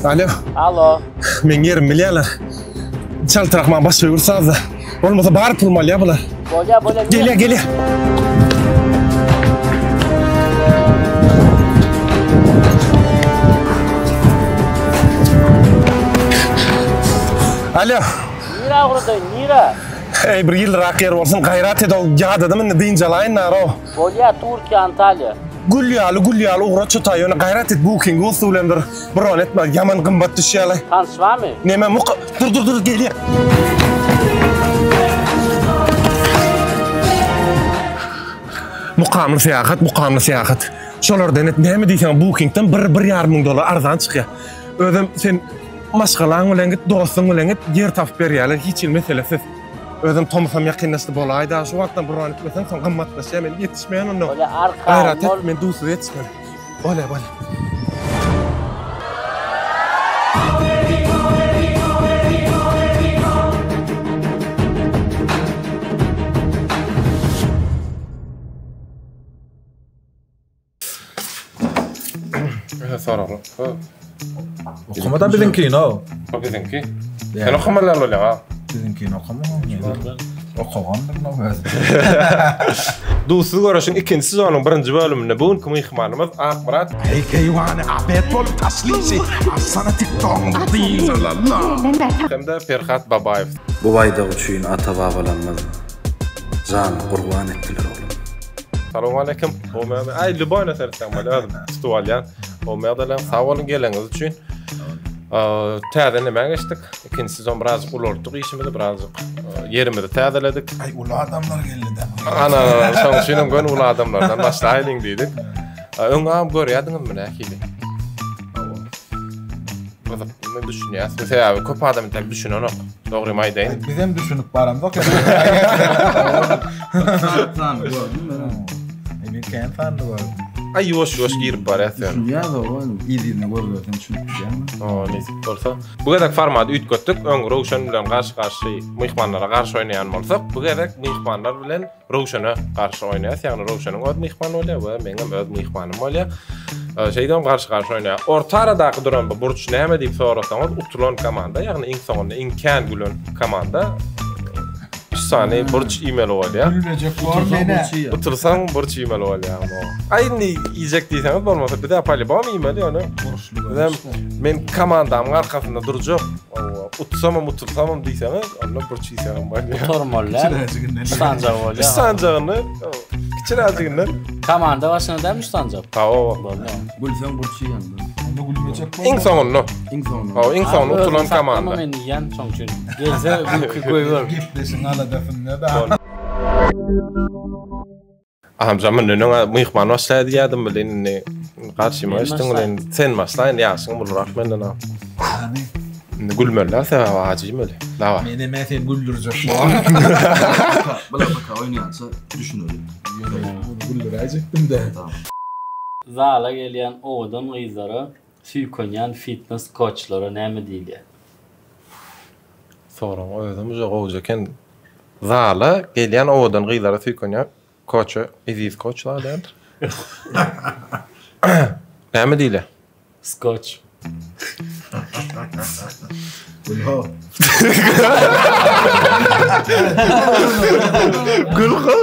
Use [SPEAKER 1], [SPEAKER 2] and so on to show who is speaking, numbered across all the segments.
[SPEAKER 1] Alo.
[SPEAKER 2] Alo.
[SPEAKER 1] Meň ýerimi bilýärler. Çaltrak maňa baş öwür sazda. Bolmasa bar pulumy alýar bular.
[SPEAKER 2] Bolýa, bolýa.
[SPEAKER 1] Gelýär, gelýär. Alo.
[SPEAKER 2] Nirä ugradaýyn, nirä?
[SPEAKER 1] Eý, bir ýylyrak ýer bolsun, gaýrat et, ol ýadadym indi dynç alaýyn naro.
[SPEAKER 2] Bolýa, Türkiýe, Antalýa.
[SPEAKER 1] Gül ýaly, gül ýaly ugrat şu taý, ýöne gaýrat et booking usy bilen bir bron etme, ýaman gymbat düşýärler.
[SPEAKER 2] Tanyş barmy?
[SPEAKER 1] Neme muka, dur dur dur gelýär. Mukamly syýahat, mukamly syýahat. Şolardan et, näme diýseň bookingden bir, bir ýarym müň dollar arzan çykýar. Özem sen maşgalaň bilen git, dostuň bilen git, ýer tapyp berýärler, hiç hili meselesiz. Özem tomusam ýakynlaşdy bolaýda, şu wagtdan bron etmeseň soň gymmatlaşýar, men ýetişmeýän onda.
[SPEAKER 2] Bolýa, arkaýyn
[SPEAKER 1] Gaýrat
[SPEAKER 2] bol.
[SPEAKER 1] et, men dusuz ýetişmeli. Bolýa, bolýa. Soragly.
[SPEAKER 3] Okama da biziňkini o.
[SPEAKER 1] O biziňki. Sen okamaly bolýaň ha.
[SPEAKER 3] Biziňkini okama. Okagandyr no öz.
[SPEAKER 1] Duzsuz göreşiň ikinji sezonyň birinji bölüminde bu günki myhmanymyz Akmyrat.
[SPEAKER 4] Eý keýwany abet bolup taşlyşy Açsana tiktogyňy dynjalala.
[SPEAKER 1] Hem-de Perhat Babaýew.
[SPEAKER 5] Bu baýdak üçin ata-babalarymyz janyny gurban etdiler oglum.
[SPEAKER 1] Salowmaleýkim. Gowy Aý, lýuboýna seretseň bolýar, özüm tutup alýan. Gowy ýagdaýlar. Sag boluň geleniňiz üçin. Täze nämä geçdik? Ikinji sezon birazjyk ulaltdyk işimizi, birazjyk ýerimizi täzeledik.
[SPEAKER 4] Aý, uly adamlar geldi-dä.
[SPEAKER 1] Ana, şonuň üçin hem göni uly adamlardan başlaýlyň diýdik. Öň agam görýärdiňizmi nähili? Gyzykly düşünýäsmi? Sebäbi köp adam entek düşünenok. Dogrymy aýdaýyn.
[SPEAKER 3] Bizem düşünip baramzok.
[SPEAKER 5] Sanly gördüm men.
[SPEAKER 3] Men kän sanly gördüm.
[SPEAKER 1] Aý ýuwaş ýuwaş girip barýas ýöne.
[SPEAKER 5] Düşünýäs o, yz-yzyna görüberseň düşünip gidýäň.
[SPEAKER 1] O, nesip bolsa. Bu gezek formaty üýtgetdik. Öň Röwşen bilen garşy-garşy myhmanlara garşy oýnaýan bolsak, bu gezek myhmanlar bilen Röwşene garşy oýnaýas, ýagny Röwşeniň öz myhmany bolýar we meňem öz myhmanym bolýar. Şeýdibem garşy-garşy oýnaýar. Orta aradaky duran bu burç näme diýip sorasaňyz, utulan komanda, ýagny iň soňunda iň kän gülen komanda üç sany burç iýmeli bolýar.
[SPEAKER 3] Gülmejek bor menä.
[SPEAKER 1] Utulsaň burç iýmeli bolýar. Aý indi iýjek diýseňiz bolmasa biz-ä polibom iýmeli ýöne. Bizem men komandamyň arkasynda durjak. Utsamam utulsamam diýseňiz, onda burç iýseňem bolýar.
[SPEAKER 2] Gutarmaly däl. Üç sanjak bolýar.
[SPEAKER 1] Üç sanjagyny kiçiräjiginden.
[SPEAKER 2] Komanda başyna dälmi üç sanjak?
[SPEAKER 1] Hawa.
[SPEAKER 2] Bolýar.
[SPEAKER 5] Gülseň burç iýýäň.
[SPEAKER 3] Onda gülmejek bol.
[SPEAKER 1] Iň soňunda.
[SPEAKER 5] Iň soňunda.
[SPEAKER 1] Hawa, iň soňunda utulan komanda.
[SPEAKER 2] Men iýýän şoň üçin. Gelse gülki goýber.
[SPEAKER 3] Gepleşiň aladasynda da.
[SPEAKER 1] Ahamjan mundan öň myhman başlaýar diýýärdim welin indi garşyma geçdiň welin sen başla indi ýaşyň ulurak menden ha.
[SPEAKER 3] Hany?
[SPEAKER 1] Indi gülmeliler sebäbi ajy iýmeli. Dawa.
[SPEAKER 3] Men hem seni güldürjek bor.
[SPEAKER 5] Bular baka oýnaýança düşüneli.
[SPEAKER 3] Güldüräýjekdim-de.
[SPEAKER 2] Zala gelýän owadan gyzlara süýkenýän fitnes koçlara näme diýilýär?
[SPEAKER 1] Soragyň özem uje gowja eken. Zala gelýän owadan gyzlara süýkenýän koça Eziz koç zat däldir. Näme diýilýär?
[SPEAKER 2] Skoç.
[SPEAKER 3] Gülho.
[SPEAKER 1] Gülho.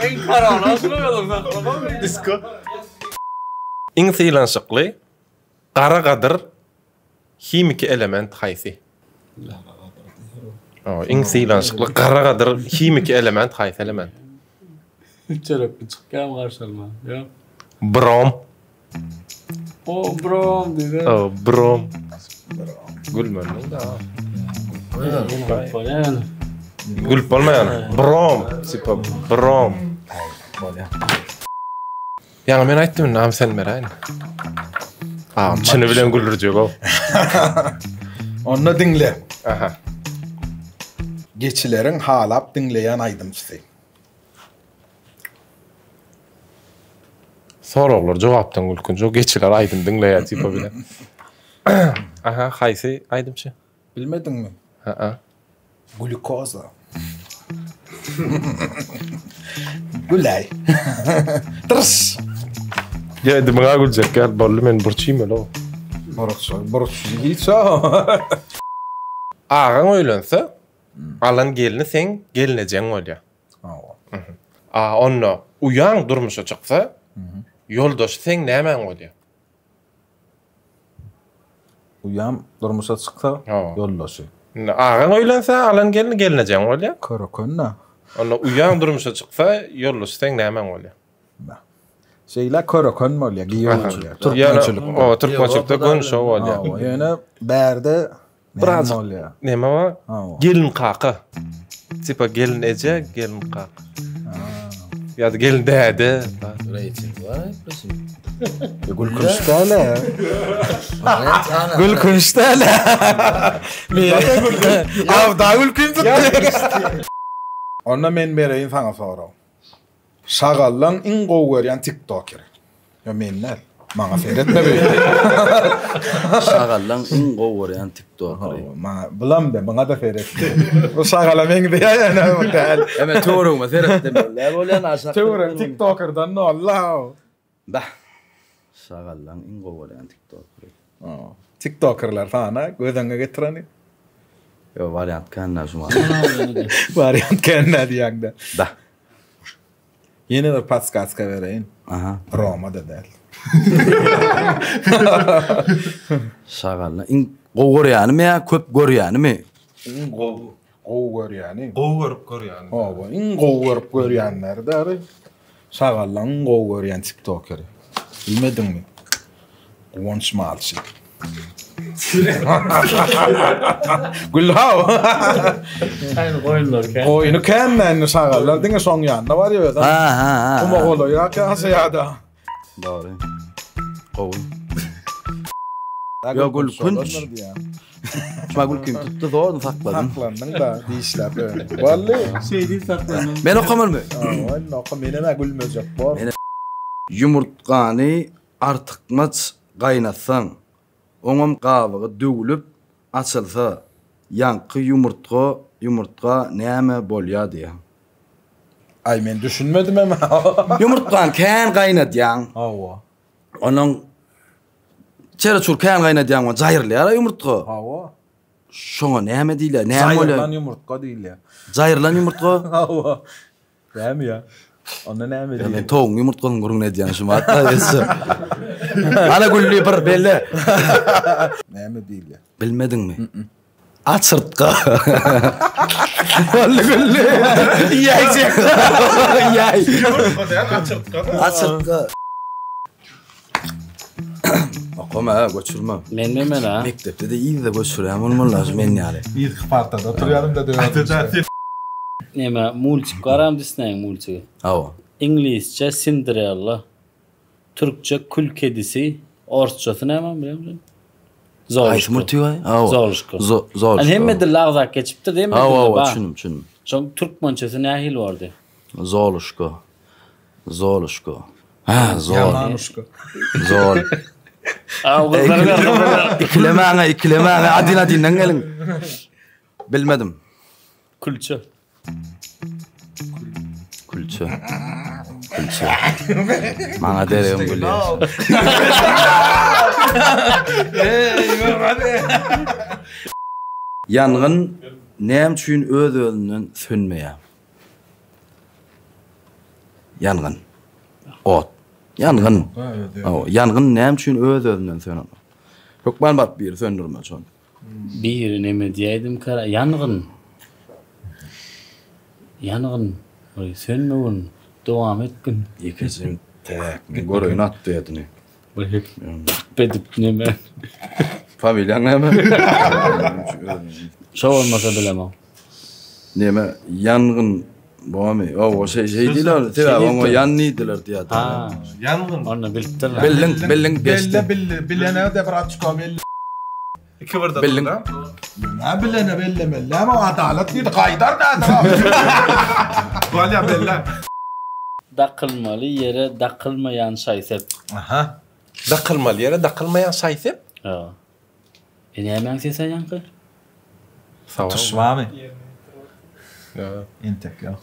[SPEAKER 2] Iň korona şunu ýolum saklama.
[SPEAKER 1] Disko. Iň sylanyşykly gara gadyr Himiki element haýsy? Iň sylanyşykly gara gadyr himiki element haýsy element?
[SPEAKER 2] Çörekli çykýarmy garşy alma? Ýok.
[SPEAKER 1] Brom.
[SPEAKER 2] O brom diýdi.
[SPEAKER 1] O brom. Gülmeli da.
[SPEAKER 2] Bolýan.
[SPEAKER 1] Gülüp bolmaýar. Brom, tipa brom.
[SPEAKER 5] Bolýar.
[SPEAKER 1] Ýaňy men aýtdym indi agam sen beräýin. Agam çyny bilen güldürjek o.
[SPEAKER 3] Onda diňle.
[SPEAKER 1] Aha.
[SPEAKER 3] Geçileriň halap diňleýän aýdymçysy.
[SPEAKER 1] Soraglar jogapdan gülkünç. O geçiler aýdym diňleýär tipa bilen. Aha, haýsy aýdymçy?
[SPEAKER 3] Bilmediňmi?
[SPEAKER 1] Ha-a.
[SPEAKER 3] Glýukoza. Güläý. Tyrş.
[SPEAKER 1] Ýa indi muňa güljek ýaly boldy men burç iýmeli o.
[SPEAKER 3] Burç, burç hiç o.
[SPEAKER 1] Agaň öýlense, alan gelni seň gelnejeň bolýar.
[SPEAKER 3] Hawa.
[SPEAKER 1] A onda uýaň durmuşa çyksa, ýoldaşy seň nämäň bolýar?
[SPEAKER 3] Uýam durmuşa çyksa, ýoldaşy.
[SPEAKER 1] Indi agaň öýlense, alan gelni gelnejeň bolýar.
[SPEAKER 3] Köreken-dä.
[SPEAKER 1] Onda uýaň durmuşa çyksa, ýoldaşy seň nämäň bolýar?
[SPEAKER 3] Şeýle köreken bolýar, giýew bolýar. Türkmençilikde.
[SPEAKER 1] Hawa, türkmençilikde göni şo bolýar.
[SPEAKER 3] Hawa, ýöne bärde
[SPEAKER 1] Birazjyk bolýar. Neme bar? Gelin kaka. Tipa gelin eje, gelin kaka. Ýa-da gelin däde.
[SPEAKER 5] Reýting bar aýtmasyn.
[SPEAKER 3] Gülkünç däl-ä. Gülkünç däl-ä. Awda gülkün tutdy. Onda men bereýin saňa sorag. Şagallaň iň gowy görýän tiktokeri. Ýa men däl. Maňa seretme beýle.
[SPEAKER 5] Şagallaň iň gowy görýän tiktokeri.
[SPEAKER 3] Maňa bulam de, muňa-da seretme. Bu şagala meňzeýär ýöne bu däl.
[SPEAKER 5] Ýa men töweregime seretdim. Näme bolýan aşak.
[SPEAKER 3] Töwerek tiktokerden nolla.
[SPEAKER 5] Bah. Şagallaň iň gowy görýän tiktokeri.
[SPEAKER 3] Tiktokerler sana göz öňüne getireni.
[SPEAKER 5] Ýok, wariant kän-dä şu
[SPEAKER 3] Wariant kän-dä diýýäň-de.
[SPEAKER 5] Bah.
[SPEAKER 3] Ýene bir podskazka bereýin.
[SPEAKER 5] Aha.
[SPEAKER 3] Roma-da däl.
[SPEAKER 5] Şagalla iň gowy görýänimi ýa köp görýänimi?
[SPEAKER 3] Iň gowy gowy görýäni.
[SPEAKER 1] Gowy görüp görýäni.
[SPEAKER 3] Hawa, iň gowy görüp görýänleri däri. Şagallaň iň gowy görýän tiktokeri. Bilmediňmi? Guwanç malçy. Gülhaw.
[SPEAKER 2] Aýny goýunlar kän.
[SPEAKER 3] Goýny kän indi şagallar diňe şoň ýanyna barýar özem.
[SPEAKER 5] Ha ha ha.
[SPEAKER 3] Guma golaýrak ýaşaýar-da.
[SPEAKER 5] Dogry. Gowy. Ýok gülkünç. Şuma gülkim tutdy zordan sakladym.
[SPEAKER 3] Saklandyň-da dişläp öňe. Wally.
[SPEAKER 2] Şeý diýip saklandyň.
[SPEAKER 5] Men okamalymy?
[SPEAKER 3] Hawa, indi oka menem-ä gülmejek bor.
[SPEAKER 5] Ýumurtgany artykmaç gaýnatsaň, oňam gabygy döwlüp açylsa, ýaňky ýumurtga ýumurtga näme bolýa diýýä.
[SPEAKER 3] Aý men düşünmedimem.
[SPEAKER 5] Ýumurtgany kän gaýnadýaň.
[SPEAKER 3] Hawa.
[SPEAKER 5] Onuň çere-çur kän gaýnadýaň we jaýrylýar-a ýumurtga.
[SPEAKER 3] Hawa.
[SPEAKER 5] Şoňa näme diýilýär? Näme bolýar?
[SPEAKER 3] Jaýrylan ýumurtga diýilýär.
[SPEAKER 5] Jaýrylan ýumurtga?
[SPEAKER 3] Hawa. Näme ýa? Onda näme diýýär?
[SPEAKER 5] Men towugyň ýumurtgasyny gürrüňini edýän şu wagt. Ana gülli bir belle.
[SPEAKER 3] Näme diýilýär?
[SPEAKER 5] Bilmediňmi? Açyrtga. Boldy gülli. Ýaýjek. Ýaý.
[SPEAKER 1] Ýumurtga däl, açyrtga.
[SPEAKER 5] Açyrtga. Okama, ha, göçürme.
[SPEAKER 2] Men men ha.
[SPEAKER 5] Mekdepde-de yzda göçürýän bolmalylar şu men ýaly.
[SPEAKER 3] Yzky partada oturýarym da döwürde.
[SPEAKER 2] Neme, multik baram Disney-iň multigi.
[SPEAKER 5] Hawa.
[SPEAKER 2] Iňlisçe Cinderella, türkçe Kül kedisi, orsçasy näme bilýäňmi?
[SPEAKER 5] Haýsy
[SPEAKER 2] Zoluşka.
[SPEAKER 5] multigi? Hawa.
[SPEAKER 2] Zoluşka.
[SPEAKER 5] Zoluşka.
[SPEAKER 2] Yani hemme dilde agzap geçipdir, hemme
[SPEAKER 5] Hawa,
[SPEAKER 2] dilde
[SPEAKER 5] hawa,
[SPEAKER 2] bar.
[SPEAKER 5] düşündim, düşündim.
[SPEAKER 2] Şoň türkmençesi nähili bordy?
[SPEAKER 5] Zoluşka. Zoluşka. Ha, zol.
[SPEAKER 3] Ýamanuşka.
[SPEAKER 5] Zol.
[SPEAKER 2] Aw gyzlar gyzlar.
[SPEAKER 5] Ikilemäňe, ikilemäňe, adin adinden geliň. Bilmedim.
[SPEAKER 2] Külçe.
[SPEAKER 5] Külçe. Külçe. Maňa deregim gülýär. Ýangyn näme üçin öz-özünden sönmeýär? Ýangyn. Ot. Ýangyn. Hawa, ýangyn näme üçin öz-özünden sönenok? Hökman baryp biri söndürmeli şony.
[SPEAKER 2] Biri neme diýäýdimkä, ýangyn. Ýangyn. Oý, sönmegin, dowam etgin.
[SPEAKER 5] Ýekeje täk, men göreýin atdy edini.
[SPEAKER 2] Bir edip neme.
[SPEAKER 5] Familiýaň näme?
[SPEAKER 2] Şo bolmasa bilemok.
[SPEAKER 5] Neme ýangyn bormy? Owa şeý şeý diýler. Sebäbi oňa ýan diýdiler diýýär.
[SPEAKER 2] Ha.
[SPEAKER 1] Ýangyn.
[SPEAKER 2] Onda bilipdirler.
[SPEAKER 5] Bildiň, bildiň geçdi.
[SPEAKER 3] Belle bildi. Bilene de bir açko belli.
[SPEAKER 1] 2 birde
[SPEAKER 5] Bildiň.
[SPEAKER 1] durda.
[SPEAKER 3] Ne bilene bellemeli ama adalat diýdi. Gaýdar näde?
[SPEAKER 1] Bolýa belle.
[SPEAKER 2] Dakylmaly ýere dakylmaýan şaý-sep.
[SPEAKER 3] Aha.
[SPEAKER 1] Dakylmaly ýere dakylmaýan şaý-sep?
[SPEAKER 2] Ha. E nämäň sesi aýaňky?
[SPEAKER 3] Tuş barmy?
[SPEAKER 1] Ýok.
[SPEAKER 3] Entek ýok.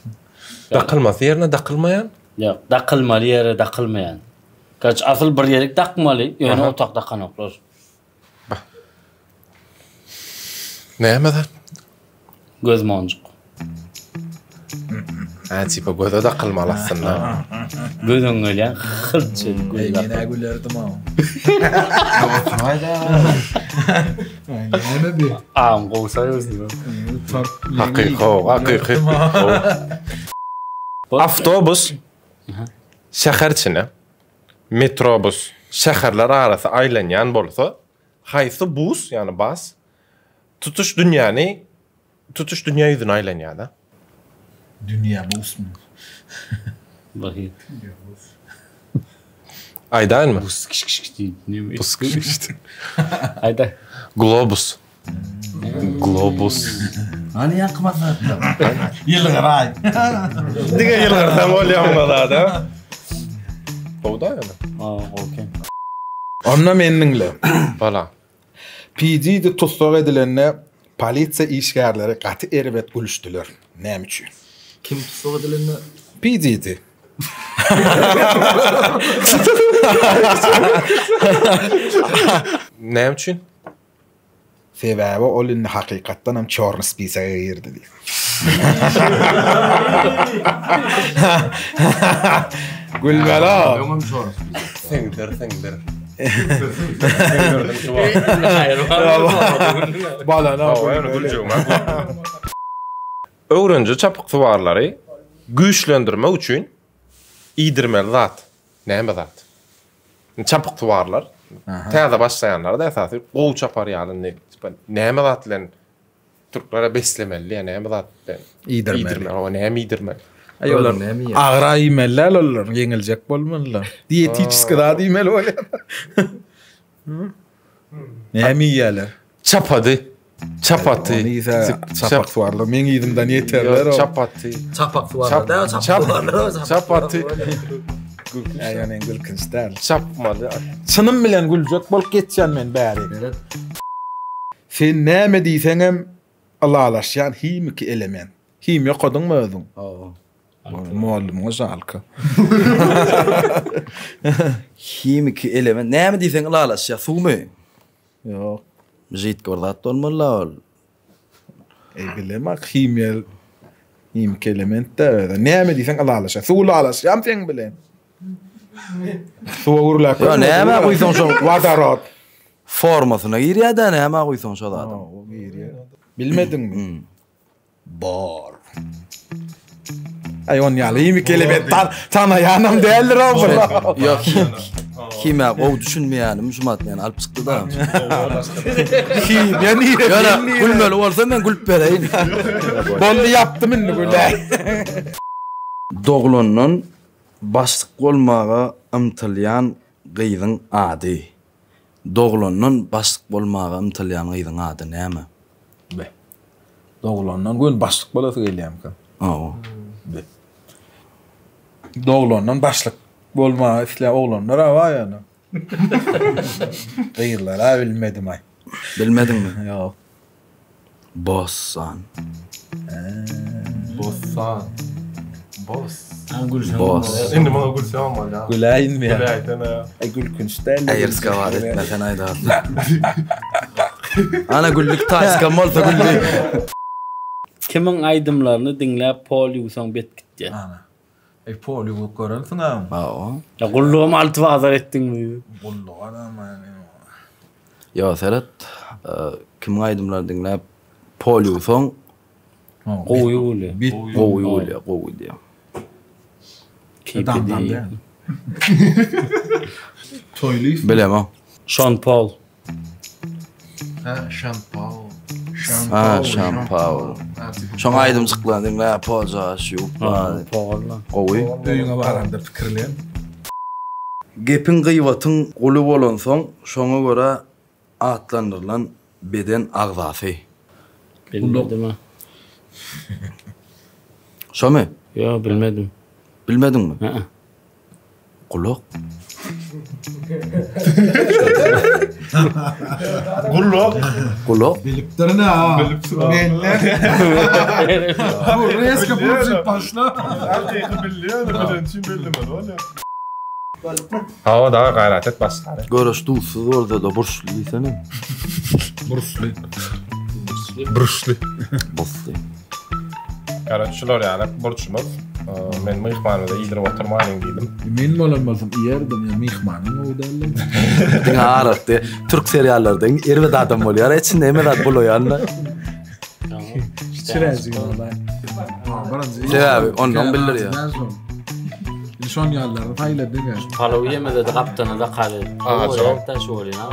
[SPEAKER 1] Dakylmasy ýerine dakylmaýan?
[SPEAKER 2] Ýok, dakylmaly ýere dakylmaýan. Garçy asyl bir ýerik dakmaly, ýöne otak dakanoklar.
[SPEAKER 1] Näme zat?
[SPEAKER 2] Göz monjuk.
[SPEAKER 1] Hä, tipa göze dakylmaly aslynda.
[SPEAKER 2] Göz öňüne gelýän hylç edip göz
[SPEAKER 3] Ey,
[SPEAKER 2] dakylmaly.
[SPEAKER 3] men gülerdim ha. Näme bi?
[SPEAKER 2] Agam gowy saýarsyn.
[SPEAKER 1] Hakyky, hakyky. Awtobus şäher içine, metrobus şäherler arasy aýlanýan bolsa, haýsy bus, ýagny bas, tutuş dünýäni tutuş dünýä ýüzüne aýlanýar-da.
[SPEAKER 3] Dünýä busmy?
[SPEAKER 2] Bahyt.
[SPEAKER 1] Aýdaýynmy?
[SPEAKER 2] Bus kiş kiş kiş diýip. Näme?
[SPEAKER 1] Bus kiş kiş diýip.
[SPEAKER 2] Aýda.
[SPEAKER 1] Globus. Globus.
[SPEAKER 5] Hany ýaňky maslahatlar?
[SPEAKER 3] Ýylgyraý.
[SPEAKER 1] Diňe ýylgyrsaň bolýar muňa zada. Gowy-da ýöne.
[SPEAKER 2] Aa, okey.
[SPEAKER 3] Onda men diňle.
[SPEAKER 1] Bala.
[SPEAKER 3] P. Diddy tussag edilende polisiýa işgärleri gaty erbet gülüşdiler. Näme üçin?
[SPEAKER 5] Kim tussag edilende?
[SPEAKER 3] P. Diddy.
[SPEAKER 1] Näme üçin?
[SPEAKER 3] Sebäbi ol indi hakykatdan hem çorny spisoga girdi diýip. Gülmeli.
[SPEAKER 5] Öňem çorny spisok.
[SPEAKER 1] Siňdir, siňdir.
[SPEAKER 3] Balana.
[SPEAKER 1] Öwrenje çapyksuwarlary güýçlendirmek üçin iýdirmeli zat näme zat? Çapyksuwarlar täze başlaýanlar-da esasy gowy çapar ýaly indi näme zat bilen Türklere beslemeli ýa näme zat bilen
[SPEAKER 3] iýdirmeli.
[SPEAKER 1] Oba näme iýdirmeli?
[SPEAKER 3] Aý olar agra iýmeli däl olar, ýeňiljek bolmalylar. Diýetiçeski zat iýmeli bolýar. Näme iýýärler?
[SPEAKER 1] Çapady. Çapaty.
[SPEAKER 3] Ony iýse çapaksuwarlar meň yzymdan ýeterler.
[SPEAKER 1] Çapaty.
[SPEAKER 5] Çapaksuwarlar däl, çapaksuwarlar.
[SPEAKER 1] Çapaty.
[SPEAKER 3] Aý ýöne gülkünç däl.
[SPEAKER 1] Çapmaly.
[SPEAKER 3] Çynym bilen güljek bolup geçýän men bäri. Sen näme diýseňem ylalaşýan himiki element. Himiýa okadyňmy özüň?
[SPEAKER 5] Hawa.
[SPEAKER 3] Mugallymyňa žalka.
[SPEAKER 5] Himiki element. Näme diýseň ylalaşýar. Suwmy?
[SPEAKER 3] Ýok.
[SPEAKER 5] Židki bir zat bolmaly-la ol.
[SPEAKER 3] Eý bilemok himiýa himiki element-dä özi. Näme diýseň ylalaşýar. Suw ylalaşýarmy seň bilen? Suwa gürläp
[SPEAKER 5] Ýa näme guýsaň şo
[SPEAKER 3] Wodorod.
[SPEAKER 5] Formasyna girýär-dä näme guýsaň şo zadyň.
[SPEAKER 3] Hawa girýär. Bilmediňmi? Bor. Aý on ýaly himiki element tanaýanam däldir o bir.
[SPEAKER 5] Ýok. Himiýa gowy düşünmeýänim şu mat meni alyp çykdy-da.
[SPEAKER 3] Himiýa nire?
[SPEAKER 5] Ýöne gülmeli bolsa men gülüp bereýin.
[SPEAKER 3] Boldy ýapdym indi güläý.
[SPEAKER 5] Doglandan başlyk bolmaga ymtylýan gyzyň ady. Doglandan başlyk bolmaga ymtylýan gyzyň ady näme?
[SPEAKER 3] Be. Doglandan göni başlyk bolasy gelýärmikä?
[SPEAKER 5] Hawa.
[SPEAKER 3] Be. Doglandan başlyk bolmaga isleýän oglanlar-a bar ýöne. Gyzlar-a bilmedim-aý.
[SPEAKER 5] Bilmediňmi?
[SPEAKER 3] Ýok.
[SPEAKER 5] Bossan.
[SPEAKER 1] Bossan. Bos.
[SPEAKER 5] Bos.
[SPEAKER 1] Indi muňa gülsem bolýar.
[SPEAKER 3] Güläýinmi ýa?
[SPEAKER 1] Güläýsene.
[SPEAKER 3] Aý gülkünç däl.
[SPEAKER 5] Aý riskowat etme sen aýda. Ana güllük taýskam bolsa güllük.
[SPEAKER 2] Kimiň aýdymlaryny diňläp pol ýuwsaň bet gitýär.
[SPEAKER 3] Ana. Eý pol ýuwup görensiň a.
[SPEAKER 5] Hawa.
[SPEAKER 2] Ýa gullugam alty bazar etdiňmi?
[SPEAKER 3] Gulluga
[SPEAKER 5] Ýo seret kimiň aýdymlaryny diňläp pol ýuwsaň
[SPEAKER 2] gowy ýuwulýar.
[SPEAKER 5] Gowy ýuwulýar, gowy diýýär.
[SPEAKER 2] Keýpi
[SPEAKER 3] Toýly.
[SPEAKER 5] Bilemok.
[SPEAKER 2] Şon Pol.
[SPEAKER 6] Ha, Şan Paul.
[SPEAKER 5] Ha, Şan Paul. Şoň aýdymjyklaryny diňläp poljaş ýuwup
[SPEAKER 2] Pol.
[SPEAKER 5] Gowy.
[SPEAKER 3] Öýüňe baranda pikirlen.
[SPEAKER 5] Gepiň gyýbatyň guly bolansoň, şoňa görä atlandyrylan beden agzasy.
[SPEAKER 2] Bilmedim-ä.
[SPEAKER 5] Şomy?
[SPEAKER 2] Ýok, bilmedim.
[SPEAKER 5] Bilmediňmi?
[SPEAKER 2] Hä.
[SPEAKER 5] Gulak.
[SPEAKER 1] Gulak.
[SPEAKER 5] Gulak.
[SPEAKER 3] Bilipdirin ha. Bilipsiň. Bu reska pulçik başla.
[SPEAKER 1] Hakyky bilýär, bilen üçin bellemeli bolýar. Hawa dagy gaýrat et başlary.
[SPEAKER 5] Göreş duzsuz bolsa-da burçly diýsene.
[SPEAKER 3] Burçly.
[SPEAKER 1] Burçly.
[SPEAKER 5] Burçly.
[SPEAKER 1] Garaz şular ýaly burçumyz. Men myhmanymyza iýdirip oturmalyň diýdim.
[SPEAKER 3] Men bolan bolsam iýerdim, ýa myhmanyň gowy däldi.
[SPEAKER 5] Diňe arakdy. Türk seriallarda iň erbet adam bolýar, içinde hemme zat bulaýan-da.
[SPEAKER 3] Kiçiräjik bolýar. Birinji.
[SPEAKER 5] Sebäbi ondan bildirýär.
[SPEAKER 3] Indi şon ýalylaryny saýla diňe.
[SPEAKER 2] Palaw ýemede-de gapdana zakaz edip.
[SPEAKER 1] Ajy.
[SPEAKER 2] Şu bolýar.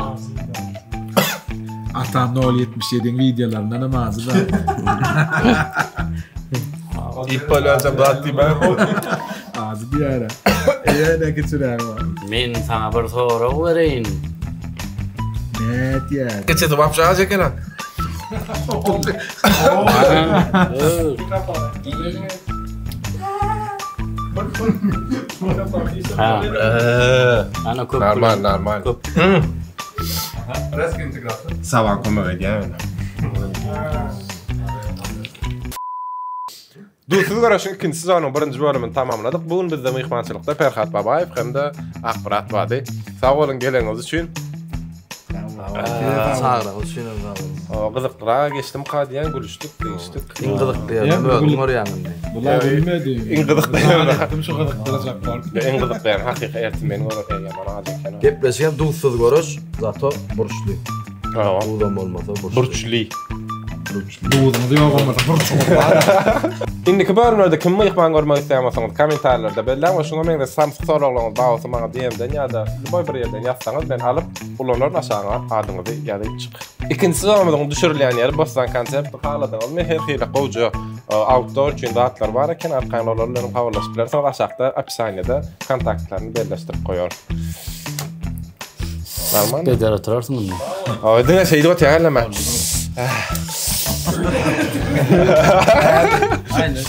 [SPEAKER 3] Atam 0.77-iň wideolaryndan hem ajy da.
[SPEAKER 1] Iýip bolýança zat diýmän.
[SPEAKER 3] Ajy diýýär. Eýe, ne kiçirägi bar.
[SPEAKER 2] Men saňa bir sorag bereýin.
[SPEAKER 3] Nätýär?
[SPEAKER 6] Geçedi wapşe ajy eken ha.
[SPEAKER 2] Ha. Ana köp.
[SPEAKER 1] Normal, normal.
[SPEAKER 2] Köp.
[SPEAKER 1] Saban kömek edýär ýöne. Duzsuz göreşiň ikinji sezonyň birinji bölümini tamamladyk. Bu gün bizde myhmançylykda Perhat Babaýew hem-de Akmyrat bardy. Sag boluň geleniňiz üçin.
[SPEAKER 5] Çagyryň üçin hem sag boluň.
[SPEAKER 1] O, Gyzyklyraga geçdimka diýen gülüşdik, degişdik.
[SPEAKER 5] Iň gyzykly ýerden özüň görýäň indi.
[SPEAKER 3] Bular gülmedi.
[SPEAKER 1] Iň gyzykly ýerden.
[SPEAKER 3] Etdim şu gyzykdyrjak bolup.
[SPEAKER 1] Iň gyzykly ýeri hakyky ertir men görer, eý ýaman ajy eken.
[SPEAKER 5] Gepleşik hem duzsuz göreş, zato burçly.
[SPEAKER 1] Hawa.
[SPEAKER 5] Duzam bolmasa burçly.
[SPEAKER 1] Burçly.
[SPEAKER 3] Duzuňyz ýok bolmasa burçuňyz bar.
[SPEAKER 1] Indiki bölümlerde kimi myhman görmek isleýän bolsaňyz kommentariýalarda belläň we şuňa meňzeş samsyk soraglaryňyz bar bolsa maňa DM-den ýa-da lýuboý bir ýerden ýazsaňyz men alyp ulanaryn aşagyňa adyňyzy ýazyp çyk. Ikinji sezonymyzyň düşürilýän ýeri Bossan konserti haladyňyzmy her hili gowja outdoor üçin zatlar bar eken arkaýyn olar bilen hem habarlaşyp bilersiňiz aşakda opisaniýada kontaktlaryny belleşdirip goýarys. Normal.
[SPEAKER 2] Beder oturarsyň indi.
[SPEAKER 1] Aý diňe şeýdip otyryn elleme.
[SPEAKER 2] Aynen.